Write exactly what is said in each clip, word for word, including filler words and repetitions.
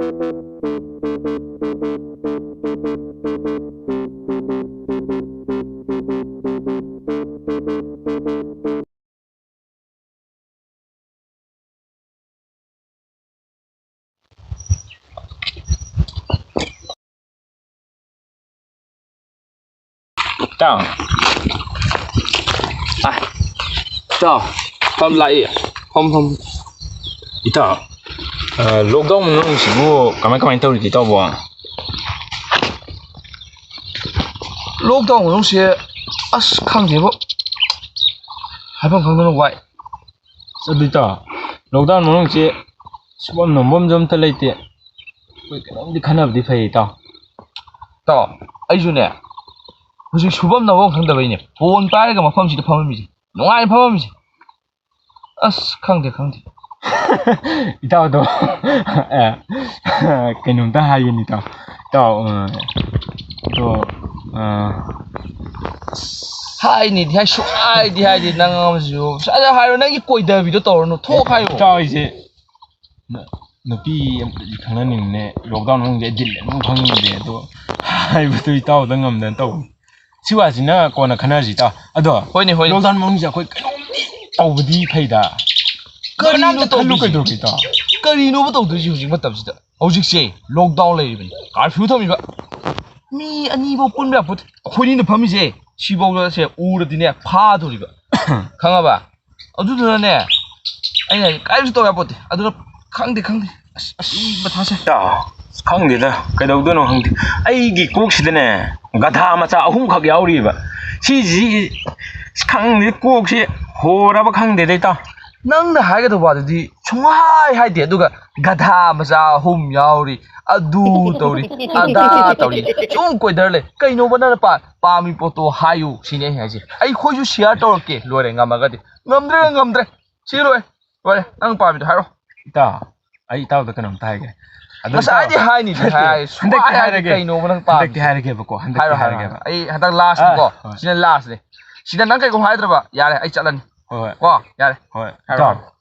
ꯏꯇꯥꯎ꯫ ꯑ, ꯏꯇꯥꯎ꯫ ꯐꯝ ꯂꯥꯛꯏ꯫ ꯐꯝ, ꯐꯝ꯫ ꯏꯇꯥꯎ, ꯑ, lockdown ꯃꯅꯨꯡꯁꯤꯕꯨ ꯀꯃꯥꯏ, ꯀꯃꯥꯏ ꯇꯧꯔꯤꯒꯦ ꯏꯇꯥꯎꯕꯣ? Lockdown ꯃꯅꯨꯡꯁꯦ, ꯑꯁ, ꯈꯪꯗꯦꯕꯣ꯫ ꯍꯥꯏꯐꯝ ꯈꯪꯗꯅ ꯋꯥꯏ꯫ ꯑꯗꯨ ꯏꯇꯥꯎ, lockdown ꯃꯅꯨꯡꯁꯦ ꯁꯨꯐꯝ ꯅꯣꯝꯐꯝꯁꯨ ꯑꯝꯇ ꯂꯩꯇꯦ꯫ ꯑꯩꯈꯣꯏ ꯀꯩꯅꯣꯝꯗꯤ ꯈꯟꯅꯕꯗꯤ ꯐꯩ ꯏꯇꯥꯎ꯫ ꯏꯇꯥꯎ, ꯑꯩꯁꯨꯅꯦ, ꯍꯧꯖꯤꯛ ꯁꯨꯐꯝ ꯅꯣꯝꯐꯝ ꯈꯪꯗꯕꯩꯅꯦ, phone ꯄꯥꯏꯔꯒ ꯃꯐꯝꯁꯤꯗ ꯐꯝꯃꯝꯃꯤꯁꯦ, ꯅꯨꯡꯉꯥꯏꯅ ꯐꯝꯃꯝꯃꯤꯁꯦ꯫ ꯑꯁ, ꯈꯪꯗꯦ, ꯈꯪꯗꯦ꯫ ꯏꯇꯥꯎꯗꯣ, ꯑꯦ, ꯀꯩꯅꯣꯝꯇ ꯍꯥꯏꯒꯦꯅꯦ ꯏꯇꯥꯎ꯫ ꯏꯇꯥꯎ, ꯑ, ꯑꯗꯣ, ꯑ, ꯍꯥꯏꯅꯤꯗꯤ ꯍꯥꯏ, ꯁꯨꯡꯍꯥꯏꯗꯤ ꯍꯥꯏꯗꯦ ꯅꯪ ꯑꯃꯁꯤꯁꯨ꯫ ꯑꯗ ꯍꯥꯏꯔꯣ, ꯅꯪꯒꯤ ꯀꯣꯏꯗꯕꯤꯗꯣ ꯇꯧꯔꯅꯨ, ꯊꯣꯛ ꯍꯥꯏꯌꯣ꯫ ꯏꯇꯥꯎ ꯑꯩꯁꯦ ꯅ-, ꯅꯨꯄꯤ ꯑꯃ ꯈꯪꯅꯅꯤꯡꯕꯅꯦ, lockdown ꯃꯅꯨꯡꯁꯦ ꯑꯩ ꯗꯤꯜ ꯑꯃꯨꯛ ꯐꯪꯅꯤꯡꯗꯦ, ꯑꯗꯣ ꯍꯥꯏꯕꯗꯨ ꯏꯇꯥꯎꯗ ꯉꯝꯗꯅ ꯇꯧꯕꯅꯤ꯫ ꯁꯤ ꯋꯥꯁꯤꯅ ꯀꯣꯟꯅ ꯈꯟꯅꯔꯁꯤ ꯏꯇꯥꯎ꯫ ꯑꯗꯣ ꯍꯣꯏꯅꯦ, ꯍꯣꯏꯅꯦ꯫ Lockdown ꯃꯅꯨꯡꯁꯦ ꯑꯩꯈꯣꯏ ꯀꯩꯅꯣꯝꯗꯤ ꯇꯧꯕꯗꯤ ꯐꯩꯗ꯫ ꯀꯔꯤꯅꯣ ꯀꯅꯥꯝꯇ ꯈꯜꯂꯨ ꯇꯧꯗꯣꯏꯁꯦ? ꯀꯩꯗꯧꯔꯒꯦ ꯏꯇꯥꯎ? ꯀꯔꯤꯅꯣꯕ ꯇꯧꯗꯣꯏꯁꯦ ꯍꯧꯖꯤꯛ ꯃꯇꯝꯁꯤꯗ? ꯍꯧꯖꯤꯛꯁꯦ lockdown ꯂꯩꯔꯤꯕꯅꯤ, curfew ꯊꯝꯃꯤꯕ꯫ ꯃꯤ ꯑꯅꯤꯐꯧ ꯄꯨꯟꯕ ꯌꯥꯄꯣꯠꯇꯦ꯫ ꯑꯩꯈꯣꯏꯅꯤꯅ ꯐꯝꯃꯤꯁꯦ ꯁꯤꯐꯧꯗ ꯁꯦ ꯎꯔꯗꯤꯅꯦ ꯐꯥꯗꯣꯔꯤꯕ꯫ ꯈꯪꯉꯕ? ꯑꯗꯨꯗꯨꯅꯅꯦ, ꯑꯩꯅ ꯍꯥꯏꯗꯤ ꯀꯔꯤꯝꯁꯨ ꯇꯧ ꯌꯥꯄꯣꯠꯇꯦ꯫ ꯑꯗꯨꯅ ꯈꯪꯗꯦ, ꯈꯪꯗꯦ꯫ ꯑꯁ, ꯑꯁ, ꯑꯩ ꯃꯊꯥ ꯁꯥꯏ꯫ ꯏꯇꯥꯎ, ꯑꯁ, ꯈꯪꯗꯦꯗ, ꯀꯩꯗꯧꯗꯣꯏꯅꯣ ꯈꯪꯗꯦ꯫ ꯑꯩꯒꯤ ꯀꯣꯛꯁꯤꯗꯅꯦ, ꯒꯙꯥ ꯃꯆꯥ ꯑꯍꯨꯝꯈꯛ ꯌꯥꯎꯔꯤꯕ꯫ ꯁꯤꯁꯤ, ꯑꯁ, ꯈꯪꯗꯦ, ꯀꯣꯛꯁꯤ ꯍꯣꯔꯕ ꯈꯪꯗꯦꯗ, ꯏꯇꯥꯎ꯫ ꯅꯪꯅ ꯍꯥꯏꯒꯗꯧꯕ ꯋꯥꯗꯨꯗꯤ ꯁꯨꯡꯍꯥꯏ ꯍꯥꯏꯗꯦ, ꯑꯗꯨꯒ ꯒꯙꯥ ꯃꯆꯥ ꯑꯍꯨꯝ ꯌꯥꯎꯔꯤ, ꯑꯗꯨ ꯇꯧꯔꯤ, ꯑꯗꯥ ꯇꯧꯔꯤ, ꯁꯨꯝ ꯀꯣꯏꯗꯔ ꯂꯩ꯫ ꯀꯩꯅꯣꯕ ꯅꯪꯅ ꯄꯥ-, ꯄꯥꯝꯃꯤ ꯄꯣꯠꯇꯣ ꯍꯥꯏꯌꯨ ꯁꯤꯅꯦ ꯑꯩ ꯍꯥꯏꯁꯦ꯫ ꯑꯩꯈꯣꯏꯁꯨ share ꯇꯧꯔꯛꯀꯦ, ꯂꯣꯏꯔꯦ, ꯉꯝꯃꯒꯗꯤ꯫ ꯉꯝꯗ꯭ꯔꯒ ꯉꯝꯗ꯭ꯔꯦ꯫ ꯁꯤ ꯂꯣꯏꯔꯦ꯫ ꯂꯣꯏꯔꯦ꯫ ꯅꯪ ꯄꯥꯝꯃꯤꯗꯣ ꯍꯥꯏꯔꯣ꯫ ꯏꯇꯥꯎ, ꯑꯩ ꯏꯇꯥꯎꯗ ꯀꯩꯅꯣꯝꯇ ꯍꯥꯏꯒꯦ꯫ ꯑꯗꯨ ꯉꯁꯥꯏꯗꯤ ꯏꯇꯥꯎ, ꯍꯥꯏꯅꯤꯗꯤ ꯅꯠꯇꯦ, ꯍꯥꯏ, ꯁꯨꯡꯍꯥꯏ ꯍꯟꯗꯛꯇꯤ ꯍꯥꯏꯗꯦ꯫ ꯍꯥꯏꯔꯒꯦ꯫ ꯀꯩꯅꯣꯕ ꯅꯪ ꯄꯥꯝꯃꯤꯁꯦ? ꯍꯟꯗꯛꯇꯤ ꯍꯥꯏꯔꯒꯦꯕꯀꯣ, ꯍꯟꯗꯛꯇꯤ ꯍꯥꯏꯔꯣ, ꯍꯥꯏꯔꯣ, ꯍꯥꯏꯔꯒꯦꯕ꯫ ꯍꯥꯏꯔꯣ꯫ ꯑꯩ ꯍꯟꯗꯛ last ꯅꯤꯀꯣ꯫ ꯑꯥ, ꯍꯣꯏ꯫ ꯁꯤꯅ last ꯅꯤ꯫ ꯁꯤꯗ ꯅꯪ ꯀꯩꯒꯨꯝꯕ ꯍꯥꯏꯗ꯭ꯔꯕ, ꯌꯥꯔꯦ, ꯑꯩ ꯆꯠꯂꯅꯤ꯫ ꯍꯣꯏ, ꯍꯣꯏ꯫ ꯀꯣ, ꯌꯥꯔꯦ꯫ ꯍꯣꯏ꯫ ꯍꯥꯏꯔꯣ, ꯏꯇꯥꯎ, ꯍꯥꯏꯔꯣ꯫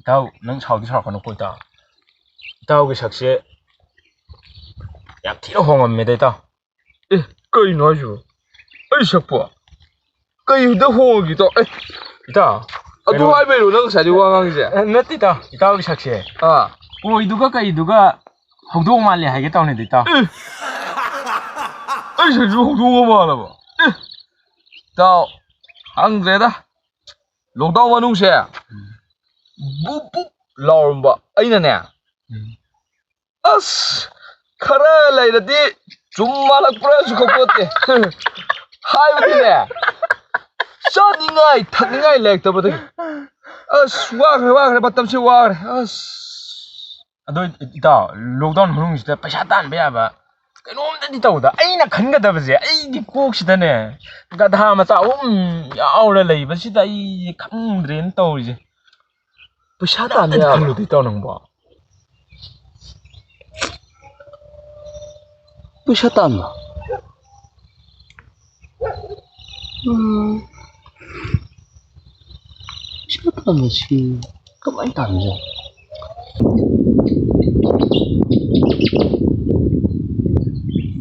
ꯏꯇꯥꯎ, ꯅꯪ ꯁꯥꯎꯗꯤ ꯁꯥꯎꯔꯛꯀꯅꯨꯀꯣ, ꯏꯇꯥꯎ꯫ ꯏꯇꯥꯎꯒꯤ ꯁꯛꯁꯦ ꯌꯥꯝ ꯊꯤꯅ ꯍꯣꯡꯉꯝꯃꯦꯗ, ꯏꯇꯥꯎ꯫ ꯑꯦ, ꯀꯩꯅꯣ ꯍꯥꯏꯁꯤꯕꯣ? ꯑꯩ ꯁꯛꯄꯣ? ꯀꯩꯗ ꯍꯣꯡꯉꯒꯦ, ꯏꯇꯥꯎ? ꯑꯦ, ꯏꯇꯥꯎ, ꯑꯗꯨ ꯀꯩꯅꯣ ꯍꯥꯏꯕꯩꯔꯣ ꯅꯪ ꯉꯁꯥꯏꯗꯩ ꯋꯥ ꯉꯥꯡꯉꯤꯁꯦ? ꯑꯦ, ꯅꯠꯇꯦ, ꯏꯇꯥꯎ꯫ ꯏꯇꯥꯎꯒꯤ ꯁꯛꯁꯦ ꯑꯥ꯫ ꯀꯣꯏꯗꯨꯒ ꯀꯩꯗꯨꯒ ꯍꯧꯗꯣꯡ ꯃꯥꯜꯂꯦ ꯍꯥꯏꯒꯦ ꯇꯧꯅꯤꯗ, ꯏꯇꯥꯎ꯫ ꯑꯦ, ꯑꯩ ꯁꯛꯁꯤꯕꯨ ꯍꯧꯗꯣꯡꯒ ꯃꯥꯜꯂꯕꯣ? ꯑꯦ, ꯏꯇꯥꯎ, ꯈꯪꯗ꯭ꯔꯦꯗ꯫ Lockdown ꯃꯅꯨꯡꯁꯦ ꯕꯨꯞ ꯕꯨꯞ ꯂꯥꯎꯔꯝꯕ ꯑꯩꯅꯅꯦ, ꯎꯝ꯫ ꯑꯁ, ꯈꯔ ꯂꯩꯔꯗꯤ ꯆꯨꯝ ꯃꯥꯜꯂꯛꯄ꯭ꯔꯥꯁꯨ ꯈꯪꯄꯣꯠꯇꯦ꯫ ꯍꯥꯏꯕꯗꯤꯅꯦ, ꯆꯥꯅꯤꯡꯉꯥꯏ ꯊꯛꯅꯤꯡꯉꯥꯏ ꯂꯩꯔꯛꯇꯕꯗꯒꯤ꯫ ꯑꯁ, ꯋꯥꯈ꯭ꯔꯦ, ꯋꯥꯈ꯭ꯔꯦ, ꯃꯇꯝꯁꯦ ꯋꯥꯈ꯭ꯔꯦ꯫ ꯑꯁ꯫ ꯑꯗꯣ ꯏꯇꯥꯎ, lockdown ꯃꯅꯨꯡꯁꯤꯗ ꯄꯩꯁꯥ ꯇꯥꯟꯕ ꯌꯥꯕ ꯀꯩꯅꯣꯝꯇꯗꯤ ꯇꯧꯗ꯫ ꯑꯩꯅ ꯈꯟꯒꯗꯕꯁꯦ, ꯑꯩꯒꯤ ꯀꯣꯛꯁꯤꯗꯅꯦ, ꯒꯙꯥ ꯃꯆꯥ ꯑꯍꯨꯝ ꯌꯥꯎꯔ ꯂꯩꯕꯁꯤꯗ ꯑꯩ ꯈꯪꯗ꯭ꯔꯦꯅ ꯇꯧꯔꯤꯁꯦ꯫ ꯄꯩꯁꯥ ꯇꯥꯟꯕ ꯑꯝꯇꯗꯤ ꯌꯥꯕ ꯈꯜꯂꯨꯗꯦ ꯏꯇꯥꯎ ꯅꯪꯕꯣ꯫ ꯄꯩꯁꯥ ꯇꯥꯟꯕ? ꯎꯝ꯫ ꯄꯩꯁꯥ ꯇꯥꯟꯕꯁꯤ ꯀꯃꯥꯏꯅ ꯇꯥꯟꯕꯖꯥꯠꯅꯣ?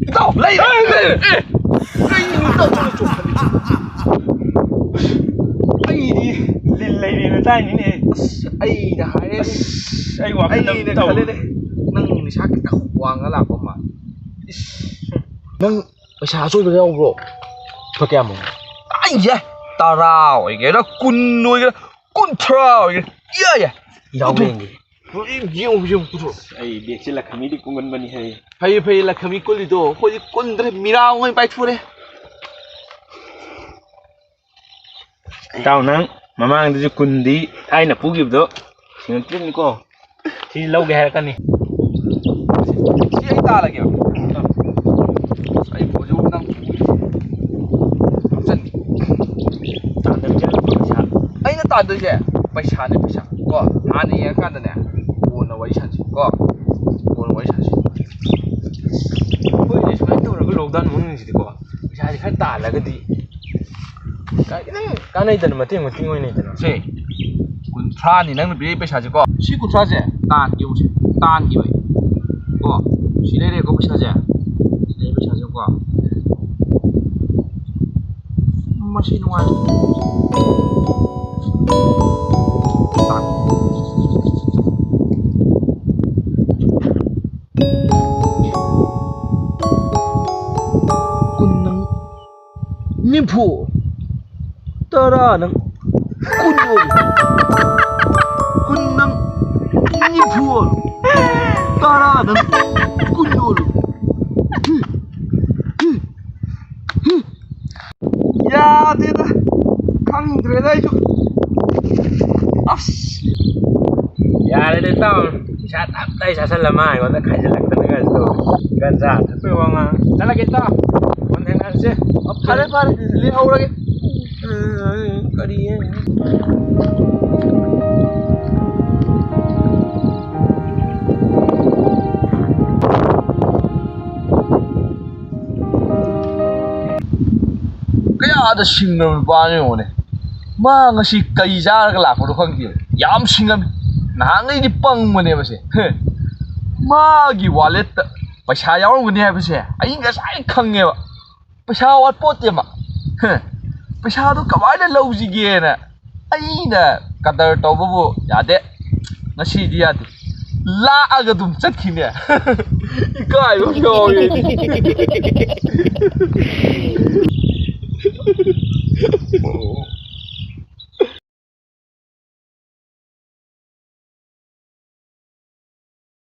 ꯏꯇꯥꯎ, ꯂꯩꯔꯦ! ꯑꯦ, ꯑꯦ, ꯑꯦ! ꯀꯩꯅꯣ ꯏꯇꯥꯎ ꯆꯣꯡꯈꯠꯂꯤꯁꯦ? ꯑꯩꯗꯤ ꯂꯤꯟ ꯂꯩꯔꯦꯅ ꯇꯥꯏꯅꯤꯅꯦ꯫ ꯑꯁ, ꯑꯩꯅ ꯍꯥꯏꯔꯦꯅꯦ꯫ ꯑꯁ, ꯑꯩ ꯋꯥꯈꯜꯗ ꯑꯩꯅ ꯇꯧ- ꯈꯜꯂꯦꯅꯦ꯫ ꯅꯪ ꯅꯤꯁꯥ ꯈꯤꯇꯪ ꯋꯥꯡꯉ ꯂꯥꯛꯄ ꯃꯥꯜꯂꯦ꯫ ꯏꯁ꯫ ꯅꯪ ꯄꯩꯁꯥ ꯑꯆꯣꯏꯕ ꯌꯥꯎꯕ꯭ꯔꯣ? ꯂꯨꯄꯥ ꯀꯌꯥꯃꯨꯛ? ꯑꯩꯁꯦ ꯇꯔꯥ ꯑꯣꯏꯒꯦꯔꯥ, ꯀꯨꯟ ꯑꯣꯏꯒꯦꯔꯥ, ꯀꯨꯟꯊ꯭ꯔꯥ ꯑꯣꯏꯒꯦꯔꯥ, ꯏꯌꯥ ꯌꯥꯏ꯫ ꯌꯥꯎꯕ꯭ꯔꯥ ꯌꯦꯡꯒꯦ꯫ ꯌꯦꯡꯉꯨ, ꯌꯦꯡꯉꯨ, ꯄꯨꯊꯣꯔꯛꯑꯣ꯫ ꯑꯩ ꯕꯦꯛꯁꯦ ꯂꯈꯃꯤꯗꯤ ꯀꯨꯡꯒꯟꯕꯅꯤ ꯍꯦ꯫ ꯐꯩꯌꯦ, ꯐꯩꯌꯦ, ꯂꯈꯃꯤ ꯀꯨꯜꯂꯤꯗꯣ꯫ ꯑꯩꯈꯣꯏꯗꯤ ꯀꯨꯟꯗ꯭ꯔꯦ, ꯃꯤꯔꯥ ꯑꯣꯏꯅ ꯄꯥꯏꯊꯣꯔꯛꯑꯦ꯫ ꯏꯇꯥꯎ, ꯅꯪ ꯃꯃꯥꯡꯗꯁꯨ ꯀꯨꯟꯗꯤ ꯊꯥꯏꯅ ꯄꯨꯈꯤꯕꯗꯣ ꯁꯤꯡꯉꯛꯇ꯭ꯔꯤꯕꯅꯤꯀꯣ꯫ ꯁꯤ ꯂꯧꯒꯦ ꯍꯥꯏꯔꯛꯀꯅꯤ꯫ ꯁꯤ ꯑꯩ ꯇꯥꯜꯂꯒꯦꯕ꯫ ꯑꯩ ꯍꯧꯖꯤꯛ ꯅꯪ ꯍꯥꯞꯆꯟꯒꯦ꯫ ꯇꯥꯟꯗꯕꯤꯗ ꯄꯩꯁꯥ꯫ ꯑꯩꯅ ꯇꯥꯟꯗꯣꯏꯁꯦ ꯄꯩꯁꯥꯅꯦ, ꯄꯩꯁꯥ꯫ ꯀꯣ, ꯍꯥꯟꯅ ꯌꯦꯡꯉꯀꯥꯟꯗꯅꯦ, ꯀꯣꯟꯅ ꯋꯥꯔꯤ ꯁꯥꯟꯁꯤ꯫ ꯀꯣ, ꯀꯣꯟꯅ ꯋꯥꯔꯤ ꯁꯥꯟꯁꯤ꯫ ꯑꯩꯈꯣꯏꯅꯦ ꯁꯨꯃꯥꯏꯅ ꯇꯧꯔꯒ lockdown ꯃꯅꯨꯡꯁꯤꯗꯤꯀꯣ, ꯄꯩꯁꯥꯁꯦ ꯈꯔ ꯇꯥꯜꯂꯒꯗꯤ ꯈꯤꯇꯪ ꯀꯥꯟꯅꯩꯗꯅ, ꯃꯇꯦꯡ ꯃꯇꯦꯡ ꯑꯣꯏꯅꯩꯗꯅ꯫ ꯁꯦ, ꯀꯨꯟꯊ꯭ꯔꯥꯅꯤ ꯅꯪꯅ ꯄꯤꯔꯛꯏ ꯄꯩꯁꯥꯁꯦꯀꯣ꯫ ꯁꯤ ꯀꯨꯟꯊ꯭ꯔꯥꯁꯦ ꯇꯥꯟꯒꯦꯕꯨꯁꯦ, ꯇꯥꯟꯒꯦꯕ ꯑꯩ꯫ ꯀꯣ, ꯁꯤ ꯂꯩꯔꯦꯀꯣ ꯄꯩꯁꯥꯁꯦ꯫ ꯁꯤ ꯂꯩ ꯄꯩꯁꯥꯁꯦꯀꯣ꯫ ꯃꯁꯤ ꯅꯨꯡꯉꯥꯏ꯫ ꯀꯨꯟ ꯅꯪ ꯅꯤꯐꯨ꯫ ꯇꯔꯥ ꯅꯪ ꯀꯨꯟ ꯑꯣꯜꯂꯨ꯫ ꯀꯨꯟ ꯅꯪ ꯅꯤꯐꯨ ꯑꯣꯜꯂꯨ꯫ ꯇꯔꯥ ꯅꯪ ꯀꯨꯟ ꯑꯣꯜꯂꯨ꯫ ꯌꯥꯗꯦꯗ꯫ ꯈꯪꯗ꯭ꯔꯦꯗ ꯑꯩꯁꯨ꯫ ꯑꯁ꯫ ꯌꯥꯔꯦꯗ ꯏꯇꯥꯎ꯫ ꯄꯩꯁꯥ ꯇꯞ ꯇꯥꯏ ꯆꯥꯁꯜꯂ ꯃꯥ ꯑꯩꯉꯣꯟꯗ ꯈꯥꯏꯖꯜꯂꯛꯇꯅꯒ ꯇꯧ꯫ ꯒꯟꯖꯥ ꯊꯛꯄꯩ ꯋꯥ ꯉꯥꯡ꯫ ꯆꯠꯂꯒꯦ ꯏꯇꯥꯎ꯫ ꯐꯣꯟ ꯊꯦꯡꯅꯔꯁꯤ꯫ ꯐꯔꯦ, ꯐꯔꯦ꯫ ꯂꯦꯛꯍꯧꯔꯒꯦ꯫ ꯀꯔꯤ ꯀꯌꯥꯗ ꯁꯤꯡꯅꯕ ꯅꯨꯄꯥꯅꯣ ꯌꯦꯡꯉꯣꯅꯦ꯫ ꯃꯥ ꯉꯁꯤ ꯀꯔꯤ ꯆꯥꯔꯒ ꯂꯥꯛꯄꯅꯣ ꯈꯪꯗꯦꯕ꯫ ꯌꯥꯝ ꯁꯤꯡꯉꯝꯃꯤ꯫ ꯅꯍꯥꯟꯈꯩꯗꯤ ꯄꯪꯕꯅꯦꯕ ꯁꯦ꯫ ꯃꯥꯒꯤ ꯋꯥꯂꯦꯠꯇ ꯄꯩꯁꯥ ꯌꯥꯎꯔꯝꯒꯅꯤ ꯍꯥꯏꯕꯁꯦ ꯑꯩ ꯉꯁꯥꯏ ꯈꯪꯉꯦꯕ꯫ ꯄꯩꯁꯥ ꯋꯥꯠꯄꯣꯠꯇꯦ ꯃꯥ꯫ ꯄꯩꯁꯥꯗꯣ ꯀꯃꯥꯏꯅ ꯂꯧꯁꯤꯒꯦꯅ ꯑꯩꯅ ꯀꯗꯔ ꯇꯧꯕꯕꯨ ꯌꯥꯗꯦ꯫ ꯉꯁꯤꯗꯤ ꯌꯥꯗꯦ꯫ ꯂꯥꯛꯑꯒ ꯑꯗꯨꯝ ꯆꯠꯈꯤꯅꯦ꯫ ꯏꯀꯥꯏꯕ ꯑꯃ ꯌꯥꯎꯔꯦ ꯑꯩꯗꯤ꯫